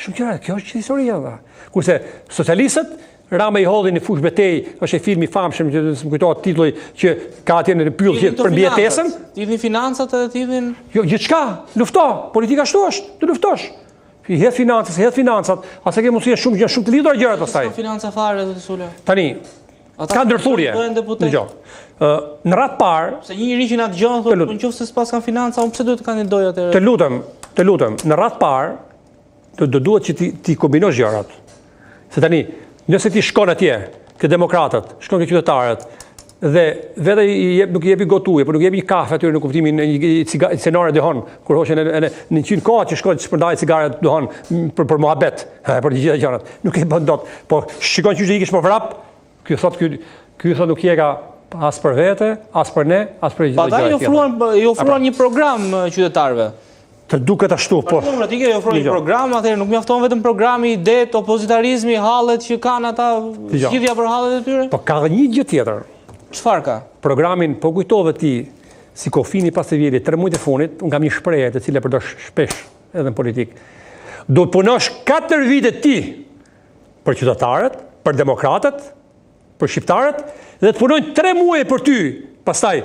Shumë gjëra, kjo është historia valla. Kurse socialistët Rama i hodhi në fushë betejë, është ai filmi i famshëm që s'më kujtohet titulli që ka atje në pyll që për mbijetesën. T'i hidhnin financat edhe t'i hidhnin Jo, gjithçka, lufto, politika ashtu është, të luftosh. I hedh financat, i hedh financat, as e ke mundësi shumë gjë, shumë të lidhura gjërat pastaj. S'ka financa fare zoti Sula. Tani, ka ndërthurje. Dëgjo. Ë, në radhë parë, se një njeri që na dëgjon thotë, po nëse s'paskan financa, unë pse duhet të kandidoj atëherë? Të lutem, të lutem, në radhë parë, do do duhet që ti t'i kombinosh gjërat. Se tani, nëse ti shkon atje, ke demokratët, shkon ke qytetarët dhe vetë i jep nuk i jep gotë ujë, por nuk i jep një kafe atyre në kuptimin e një cigare cigare duhan, kur hoqën në në në qynë kohë që shkon të shpërndaj cigare duhan për për muhabet, për të gjitha gjërat. Nuk e bën dot. Po shikon qysh ikësh më vrap, ky thot ky ky thot nuk jeka as për vete, as për ne, as për gjithë gjërat. Ata i ofruan i ofruan një program qytetarëve. Të duket ashtu, po. Partia Demokratike i ofron një program, atëherë nuk mjafton vetëm programi, idetë, opozitarizmi, hallet që kanë ata, zgjidhja për hallet e tyre. Po ka dhe një gjë tjetër. Çfarë ka? Programin, po kujtove ti, si kofini pas të vjelit, tre mujt e fundit, unë kam një shprehje të cilën e përdor shpesh edhe në politikë. Do të punosh 4 vite ti për qytetarët, për demokratët, për shqiptarët dhe të punojnë 3 muaj për ty, pastaj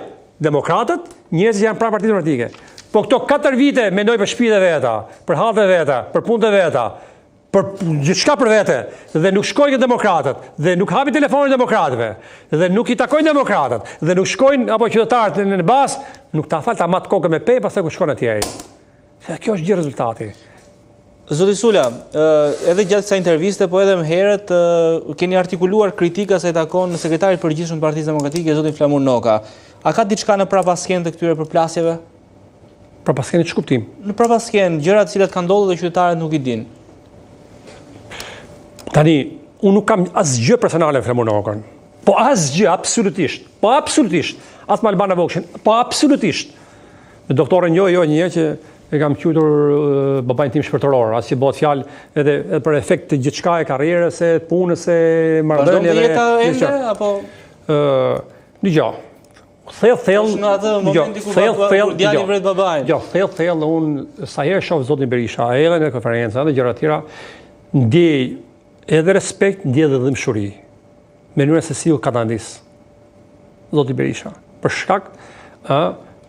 demokratët, njerëzit që janë pranë Partisë Demokratike. Po këto 4 vite mendoj për shtëpitë e veta, për hallet e veta, për punët e veta, për gjithçka për vete dhe nuk shkojnë ke demokratët dhe nuk hapin telefonin demokratëve dhe nuk i takojnë demokratët dhe nuk shkojnë apo qytetarët në, në bazë, nuk ta fal ta mat kokën me pe, pastaj ku shkon atje ai. Se kjo është gjithë rezultati. Zoti Sula, edhe gjatë kësaj interviste, po edhe më herët, keni artikuluar kritika sa i takon sekretarit përgjithshëm të Partisë Demokratike, zotin Flamur Noka. A ka diçka në prapaskenë të këtyre përplasjeve? Prapaskenë në ç'kuptim? Në prapaskenë, gjëra të cilat kanë ndodhur dhe qytetarët nuk i dinë. Tani, unë nuk kam asgjë personale me Flamur Nokën. Po asgjë, absolutisht. Po absolutisht. As me Albana Vokshin. Po absolutisht. Me doktorin jo, jo, një që e kam quajtur babain tim shpirtëror, as që bëhet fjalë edhe, edhe për efekt të gjithçka e karrierës, e punës, e marrëdhënieve. Vazhdon jeta ende apo ë, dëgjo. Thellë thellë, në atë momentin kur thellë thellë djali vret babain. Jo, thellë thellë unë sa herë shoh zotin Berisha, edhe në konferenca, edhe gjëra të tjera, ndjej edhe respekt, ndjej edhe dhimbshuri. Mënyra se si u katandis zoti Berisha, për shkak ë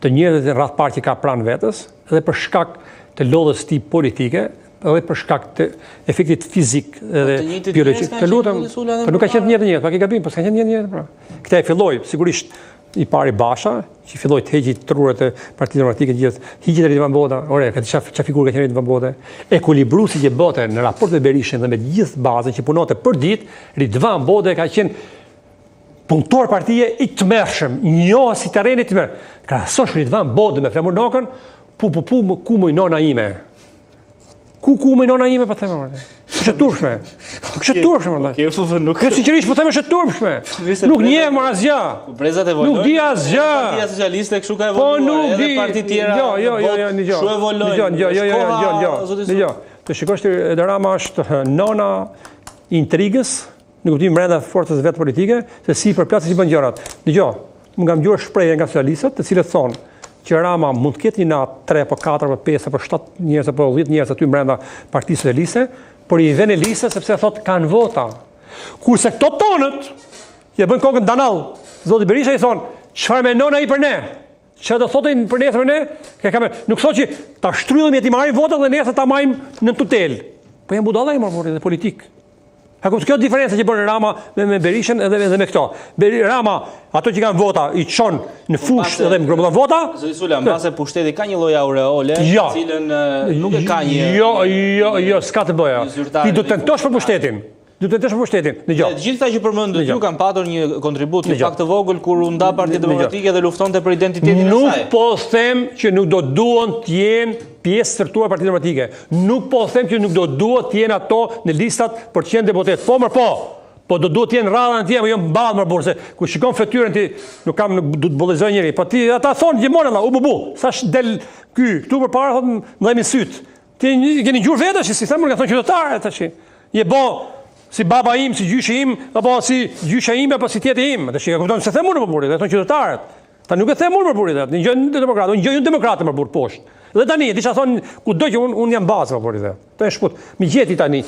të njerëzve në radhë parë që ka pranë vetes dhe për shkak të lodhjes së tij politike dhe për shkak të efektit fizik po, dhe biologjik. Të lutem, po nuk ka qenë të njëjtë njerëz, pa ke gabim, po s'ka qenë të njëjtë njerëz pra. Këtë e filloi sigurisht i pari Basha, që filloi të heqi trurat e Partisë Demokratike gjithë, hiqet Ridvan Bode, ore, ka çfarë çfarë figurë ka qenë Ridvan Bode. Ekuilibruesi që bëte në raport me Berishën dhe me gjithë bazën që punonte për ditë, Ridvan Bode ka qenë punëtor partie i tmerrshëm, njohës i terrenit të tmerr. Krahasosh Ridvan Bode me Flamur Nokën, pu pu pu më ku më nona ime. Ku ku më nona ime po them më. Është e turpshme. Është e turpshme vëlla. Kjo po nuk. Kjo sinqerisht po them është e turpshme. Nuk njeh më asgjë. Po brezat evoluojnë. Nuk di asgjë. Partia Socialiste kështu ka po evoluar. Po nuk di. Edhe parti tjera. Jo, jo, jo, jo, jo. Kështu evoluojnë. Jo, jo, jo, jo, jo, jo. Jo. Të shikosh ti Edi Rama është nona intrigës në kuptim brenda forcës vet politike, se si përplas si bën gjërat. Dëgjo, unë kam dëgjuar shprehje nga socialistët, të cilët thonë që Rama mund të ketë një natë 3 apo 4 apo 5 apo 7 njerëz apo 10 njerëz aty brenda Partisë Socialiste, por i vënë lista sepse thotë kanë vota. Kurse këto tonët që e bën kokën danall, zoti Berisha i thonë, çfarë mendon ai për ne? Çfarë do thotë për nesër për ne? Ke kam nuk thotë që ta shtrydhim e t'i marrim votat dhe nesër ta marrim në tutel. Po janë budalla i marrë dhe politik. A kupton kjo diferenca që bën Rama me, me Berishën edhe edhe me këto. Beri, Rama, ato që kanë vota i çon në fushë dhe grumbullon vota. Zoti Sula, mbase pushteti ka një lloj aureole, jo. të cilën nuk e ka një Jo, jo, jo, s'ka të bëja. Ti do të tentosh për pushtetin. Do të tentosh për pushtetin. Dëgjo. Të gjithë këta që përmendët ju kanë patur një kontribut një pak të vogël kur u nda Partia Demokratike dhe luftonte për identitetin e saj. Nuk po them që nuk do duan të jenë pjesë struktura e Partisë Demokratike. Nuk po them që nuk do duhet të jenë ato në listat për të qenë deputet. Po mër po. Po do duhet të jenë radhën atje, jo në ballë mër burrë, se kur shikon fytyrën ti nuk kam nuk do të bullizoj njeri. Po ti ata thonë gjithmonë valla, u bu bu. Sa del ky këtu përpara thotë më dhembin syt. Ti i keni ngjur vetë tash, si them, nga thonë qytetarët tash. Je bo si baba im, si gjyshi im, apo si gjysha ime, apo si tjeti im. Tash e kupton se them unë për burrin, dhe thonë qytetarët. Ta nuk e them unë për burrin, atë, një gjë demokrat, unë gjë demokratë për burr poshtë. Dhe tani, diçka thonë, kudo që unë, unë jam bazë, po dhe. Të e shkut. Mi gjeti tani.